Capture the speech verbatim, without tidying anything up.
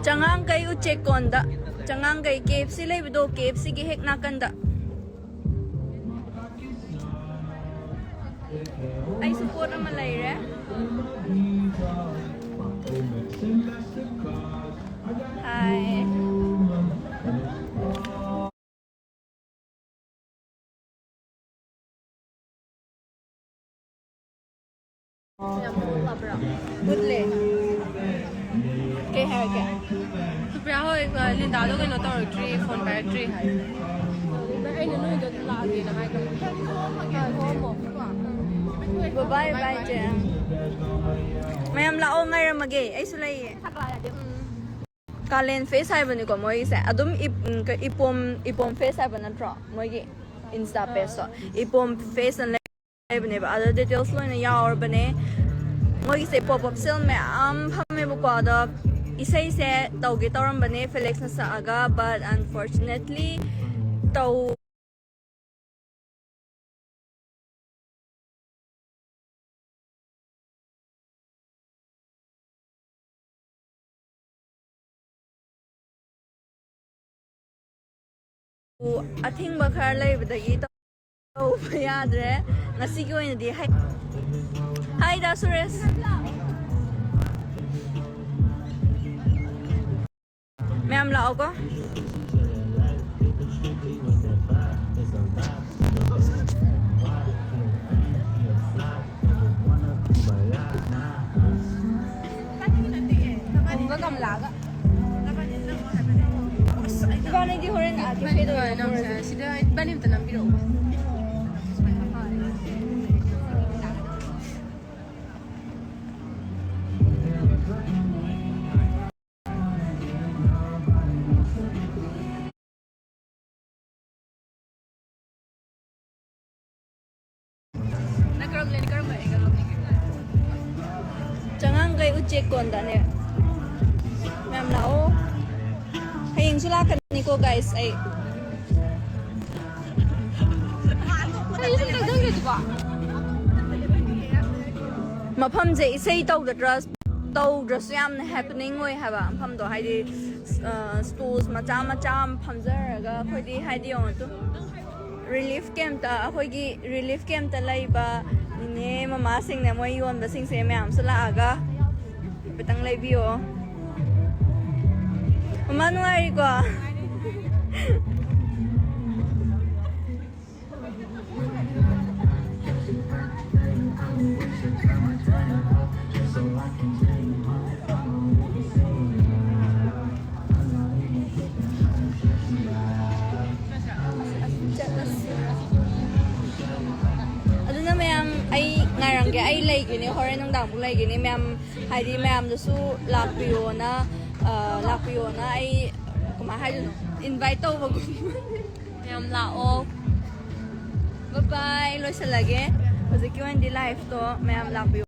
ꯆꯉꯥꯡꯒꯩ ꯎꯆꯦꯛ ꯀꯣꯟꯗ꯫ ꯆꯉꯥꯡꯒꯩ ꯀꯦ F C ꯂꯩꯕꯗꯣ, ꯀꯦ ꯑꯦꯐ ꯁꯤꯒꯤ ꯍꯦꯛ ꯅꯥꯀꯟꯗ꯫ ꯑꯩꯁꯨ ꯄꯣꯠ ꯑꯃ ꯂꯩꯔꯦ꯫ ꯍꯥꯏ꯫ ꯃꯨꯠꯂꯦ꯫ ꯀꯩ ꯍꯥꯏꯔꯛꯀꯦ? ꯁꯨꯄ꯭ꯔꯤꯌꯥ ꯍꯣꯏ, ꯑ, ꯂꯤꯟꯗꯥꯗꯣ ꯀꯩꯅꯣ ꯇꯧꯔꯛꯇ꯭ꯔꯤ, ꯐꯣꯟ ꯄꯥꯏꯔꯛꯇ꯭ꯔꯤ ꯍꯥꯏ꯫ ꯑꯩꯅ ꯅꯣꯏꯗ ꯂꯥꯛꯑꯒꯦꯅ ꯍꯥꯏꯈ꯭ꯔꯕꯅꯦ꯫ ꯉꯥꯏꯈꯣ ꯑꯃꯨꯛ꯫ ꯕꯥꯏ ꯕꯥꯏ, ꯆꯦ꯫ ꯃꯌꯥꯝ ꯂꯥꯛꯑꯣ, ꯉꯥꯏꯔꯝꯃꯒꯦ, ꯑꯩꯁꯨ ꯂꯩꯌꯦ꯫ ꯎꯝ꯫ ꯀꯥꯂꯦꯟ ꯐꯦꯁ ꯍꯥꯏꯕꯅꯤꯀꯣ ꯃꯣꯏꯒꯤꯁꯦ꯫ ꯑꯗꯨꯝ ꯏꯞ-, ꯎꯝ, ꯀ-, ꯏꯄꯣꯝ, ꯏꯄꯣꯝ ꯐꯦꯁ ꯍꯥꯏꯕ ꯅꯠꯇ꯭ꯔꯣ ꯃꯣꯏꯒꯤ ꯏꯟꯁꯇꯥ ꯄꯦꯖꯇꯣ? ꯏꯄꯣꯝ ꯐꯦꯁ ꯑꯅ ꯂꯩꯕꯅꯦꯕ, ꯑꯗ ꯗꯤꯇꯦꯜꯁ ꯂꯣꯏꯅ ꯌꯥꯎꯔꯕꯅꯦ꯫ ꯃꯣꯏꯒꯤꯁꯦ ꯄꯣꯞ ꯑꯞ ꯁꯦꯜ ꯃꯌꯥꯝ ꯐꯝꯃꯦꯕꯀꯣ꯫ ꯑꯗ ꯏꯁꯩꯁꯦ ꯇꯧꯒꯦ ꯇꯧꯔꯝꯕꯅꯦ ꯐꯦꯂꯦꯛꯁꯅ ꯁꯛꯑꯒ, but unfortunately ꯇꯧ ꯑꯊꯤꯡꯕ ꯈꯔ ꯂꯩꯕꯗꯒꯤ ꯇꯧꯕ ꯌꯥꯗ꯭ꯔꯦ꯫ ꯉꯁꯤꯒꯤ ꯑꯣꯏꯅꯗꯤ ꯍꯥꯏ-, ꯍꯥꯏꯗ ꯁꯨꯔꯦꯁ꯫ ꯃꯌꯥꯝ ꯂꯥꯛꯑꯣꯀꯣ꯫ ꯀꯨꯝꯒ ꯀꯃꯂꯥꯒ꯫ ꯏꯕꯥꯅꯤꯗꯤ ꯍꯣꯔꯦꯟ ꯑꯥ ꯀꯦꯐꯦꯗ ꯑꯣꯏꯅ ꯇꯧꯔꯁꯦ꯫ ꯁꯤꯗ ꯏꯕꯥꯅꯤ ꯑꯝꯇ ꯅꯝꯕꯤꯔꯛꯎ꯫ ꯅꯪ ꯀꯔꯝꯕ ꯂꯩꯅꯤ? ꯀꯔꯝꯕ angle ꯂꯧꯅꯤꯡꯒꯦ? ꯆꯉꯥꯡꯒꯩ ꯎꯆꯦꯛ ꯀꯣꯟꯗꯅꯦ꯫ ꯃꯌꯥꯝ ꯂꯥꯛꯑꯣ꯫ ꯍꯌꯦꯡꯁꯨ ꯂꯥꯛꯀꯅꯤꯀꯣ guys ꯑꯩ꯫ ꯀꯩꯅꯣ ꯁꯨꯝ ꯆꯪꯁꯤꯜꯂꯤꯗꯨꯕꯣ? ꯃꯐꯝꯁꯦ ꯏꯁꯩ ꯇꯧꯒꯗ꯭ꯔꯥ? ꯇꯧꯗ꯭ꯔꯁꯨ ꯌꯥꯝꯅ ꯍꯦꯄꯅꯤꯡ ꯑꯣꯏ ꯍꯥꯏꯕ ꯃꯐꯝꯗꯣ, ꯍꯥꯏꯗꯤ ꯁ꯭ꯇꯣꯜꯁ ꯃꯆꯥ ꯃꯆꯥ ꯑꯃ ꯐꯝꯖꯔꯒ ꯑꯩꯈꯣꯏꯗꯤ ꯍꯥꯏꯗꯤ ꯌꯦꯡꯉꯣ ꯑꯗꯨ ꯔꯤꯂꯤꯐ ꯀꯦꯝꯞꯇ, ꯑꯩꯈꯣꯏꯒꯤ ꯔꯤꯂꯤꯐ ꯀꯦꯝꯞꯇ ꯂꯩꯕ ꯅꯤꯅꯦ ꯃꯃꯥꯁꯤꯡꯅ ꯃꯣꯏ ꯌꯣꯟꯕꯁꯤꯡꯁꯦ ꯃꯌꯥꯝꯁꯨ ꯂꯥꯛꯑꯒ ꯍꯥꯏꯐꯦꯠꯇꯪ ꯂꯩꯕꯤꯌꯣ꯫ ꯃꯃꯥ ꯅꯨꯡꯉꯥꯏꯔꯤꯀꯣ? ꯑꯗꯨꯅ ꯃꯌꯥꯝ ꯑꯩ ꯉꯥꯏꯔꯝꯒꯦ, ꯑꯩ ꯂꯩꯒꯅꯤ, ꯍꯣꯔꯦꯟ ꯅꯨꯡꯗꯥꯡꯐꯥꯎ ꯂꯩꯒꯅꯤ꯫ ꯃꯌꯥꯝ ꯍꯥꯏꯗꯤ ꯃꯌꯥꯝꯗꯁꯨ ꯂꯥꯛꯄꯤꯌꯣꯅ, ꯑ, ꯂꯥꯛꯄꯤꯌꯣꯅ ꯑꯩ ꯀꯃꯥꯏꯅ ꯍꯥꯏꯗꯣꯏꯅꯣ, ꯏꯟꯚꯥꯏꯠ ꯇꯧꯕꯒꯨꯝꯕ꯫ ꯃꯌꯥꯝ ꯂꯥꯛꯑꯣ꯫ ꯕꯥꯏ ꯕꯥꯏ, ꯂꯣꯏꯁꯤꯜꯂꯒꯦ꯫ ꯍꯧꯖꯤꯛꯀꯤ ꯑꯣꯏꯅꯗꯤ ꯂꯥꯏꯐꯇꯣ ꯃꯌꯥꯝ ꯂꯥꯛꯄꯤꯌꯣ꯫